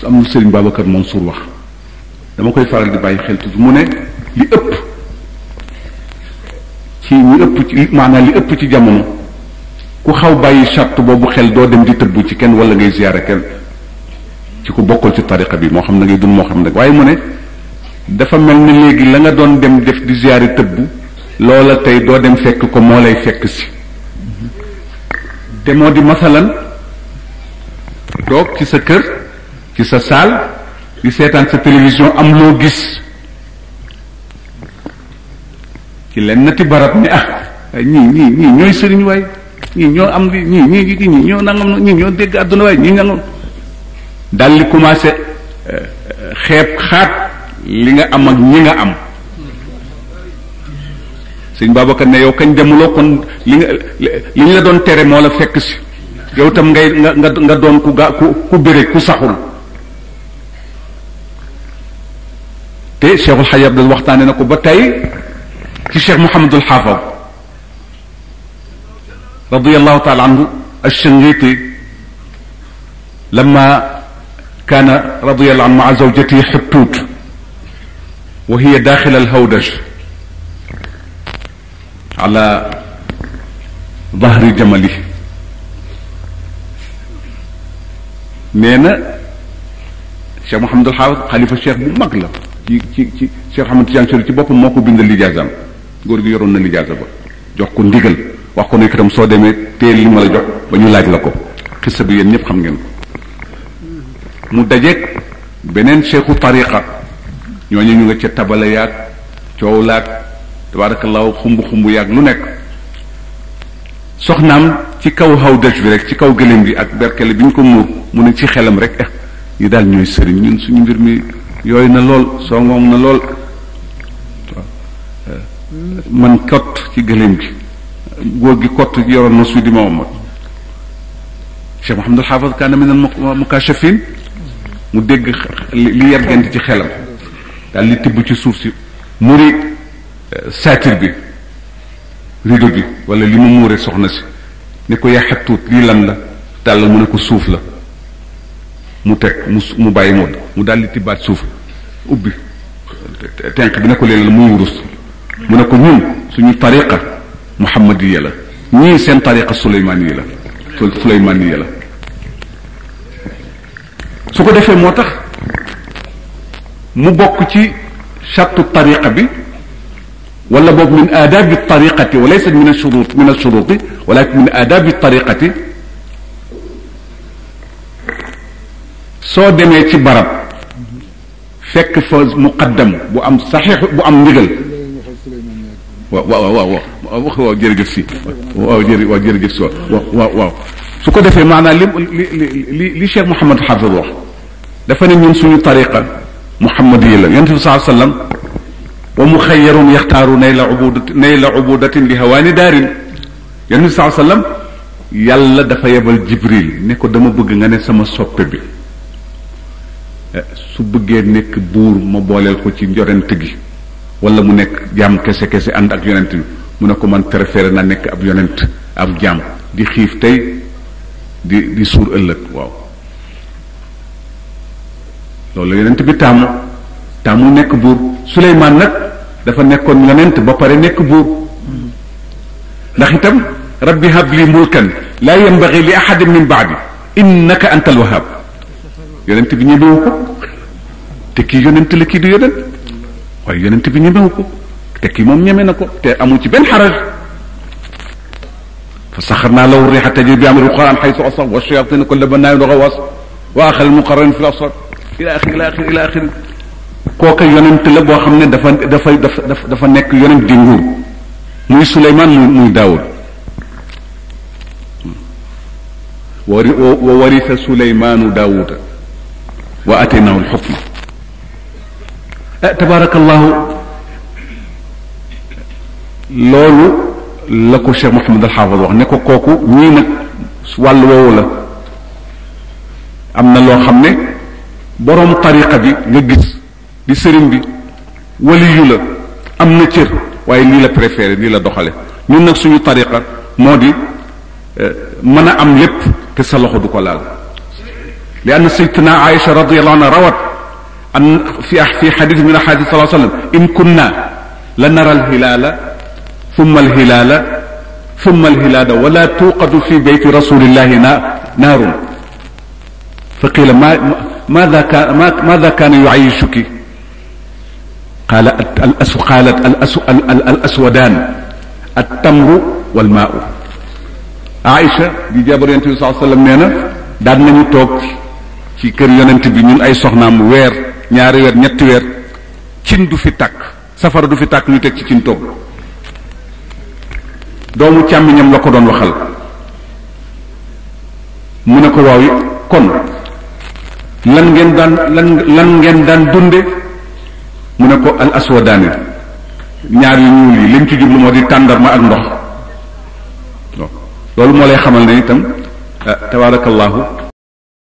am na Serigne Babacar Mansour wax dama koy faral di bàyyi xel tuuti mu ne li ëpp ci ñu ëpp ci maanaam li ëpp ci jamono ku xaw bàyyi charte boobu xel doo dem di tëbbu ci kenn wala ngay ziyaare kenn ci ku bokkul ci tariqa bi moo xam na ngay dund moo xam nag waaye mu ne dafa mel ni léegi la nga doon dem def di ziyaare tëbbu loola tey doo dem fekk ko moo lay fekk si te moo di masalan toog ci sa kër ci sa saal di seetaan sa télévision am loo gis ci len nati barab ni ñii ñooy sëriñ waay ñii ñoo am li ñii ñoo nangam ñii ñoo dégg àdduna waay ñii nangam dal li commencé xeeb xaat li nga am ak ñi nga am sëñ Babacar ne yow kañ demuloo kon li ñu la doon tere moo la fekk si yow tam ngay nga doon ku béré ku saxul te Cheikhul Hayy Abdul waxtaane na ko ba tey ci Cheikh Mouhamadul Xaafid radiyallahu taala anhu ash-Shinqiti lama kaana radiyallahu anhu ma'a zawjatihi Xuttuut wa hiya daaxila al-hawdaj ala dahri jamalihi nee na Cheikh Mouhamadul Xaafid xalifa cheikh bu mag la ci Cheikh Ahmad Tidiane Chérif ci boppam moo ko bindal lijaasam góor gi yoroon na lijaasa ba jox ko ndigal wax ko ne itam soo demee teel li ma la jox ba ñu laaj la ko xissa bi yéen ñëpp xam ngeen ko mu dajeeg beneen cheikhu tariqa ñooñu ñu nga ca tabala yaag coow laag tabarakallahu xumb yaag lu nekk soxnaam ci kaw hawdaj bi rek ci kaw gëléem gi ak berkele bi ñu ko muur mu ne ci xelam rek yi daal ñooy sëriñ ñun suñu mbir mi yooyu na lool soo ngoom na lool man kott ci gëléem gi góor gi kott yoroon na suy di Muhammad Cheikh Mouhamadul Xaafid kaana min al mukashafin mu dégg li yergent ci xelam daal li tibb ci suuf si muri saatir bi rido bi wala li mu muuree soxna si ne ko yaa Xattuut lii lan la dàll mu ne ko suuf la mu teg mu bàyyi mu daal di tibbaat suuf ubbi tenq bi ne ko leen la muy wurus mu ne ko ñun suñu tariqa muhammadiya la ñii seen tariqa suleymaniya la suleymaniya la su ko defee moo tax mu bokk ci chartu tariqa bi wala boog min aadabi tariqati wa laysa min ashuruti walakin min aadabi tariqati soo demee ci barab fekk fa muqaddam bu am saxiix bu am ndigal waaw jërëjëf si jërëjëf si waaw su ko defee maanaam li Cheikh Mouhamad Xaafid wax dafa ne ñun suñu tariqa muhammadiya la yonent bi sallallahu alayhi wasallam wa muxayyarun yaxtaaru nayla ubudatin li hawaani daarin yonent bi sallallahu alayhi wasallam yàlla dafa yebal Jibril ne ko dama bëgg nga ne sama soppe bi su bëggee nekk buur ma booleel ko ci yonent gi wala mu nekk jaam kese ànd ak yonent bi mu ne ko man préféré na nekk ab yonent ab jaam di xiif tey di suur ëllëg waaw loolu yonent bi taamu nekk buur Suleymaan nag dafa nekkoon yonent ba pare nekk buur ndax itam rabbi habli mulkan laa yanbaghi li ahadin min ba'di innaka antal wahhab yonent bi ñemewu ko te kii yonent la kii du yonent waaye yonent bi ñemewu ko te kii moom ñeme na ko te amul ci benn xaraj fa saxarnaa lahu riixa tajri bi amrihi ruxaan xaysu asab wa shayaatiina kulla bannaain wa gawaas wa aaxarina muqarraniina fil asfaad ila axiri kooka yonent la boo xam ne dafa nekk yonent di nguur muy Suleymaan muy Daawud wa warisa Suleymaanu Daawuda wa ataynaahu al-xukma tabaarakallahu loolu la ko Cheikh Mouhamadul Xaafid wax ne ko kooku ñii nag wàll woowu la am na loo xam ne boroom tariqa bi nga gis di sëriñ bi waliyu la am na cër waaye lii la préféré lii la doxale ñun nag suñu tariqa moo di mën a am lépp te sa loxo du ko laal li anna sayyidatuna Aïcha radiyallahu anha rawat an fi hadith min ahadith sallallahu alayhi wa sallam in kunna la nara al-hilala thumma al-hilala thumma al-hilala wa la tuqadu fi bayti rasulillahi naarun fa qila ماذا كان يعيشك قالت الأسودان التمر والماء Aïcha di jabar yonent bi sallallahu alayhi wasallam nee na daan nañu toog ci kër yonent bi ñun ay soxnaam weer ñaari weer ñetti weer cin du fi tàkk safara du fi tàkk ñu teg ci cin togg doomu càmmiñam la ko doon waxal mu ne ko waaw yi kon lan ngeen daan dunde mu ne ko al aswadaani ñaar yu ñuul yi liñ ci jublu moo di tàndarma ak ndox loolu moo lay xamal ne itam tabarakallahu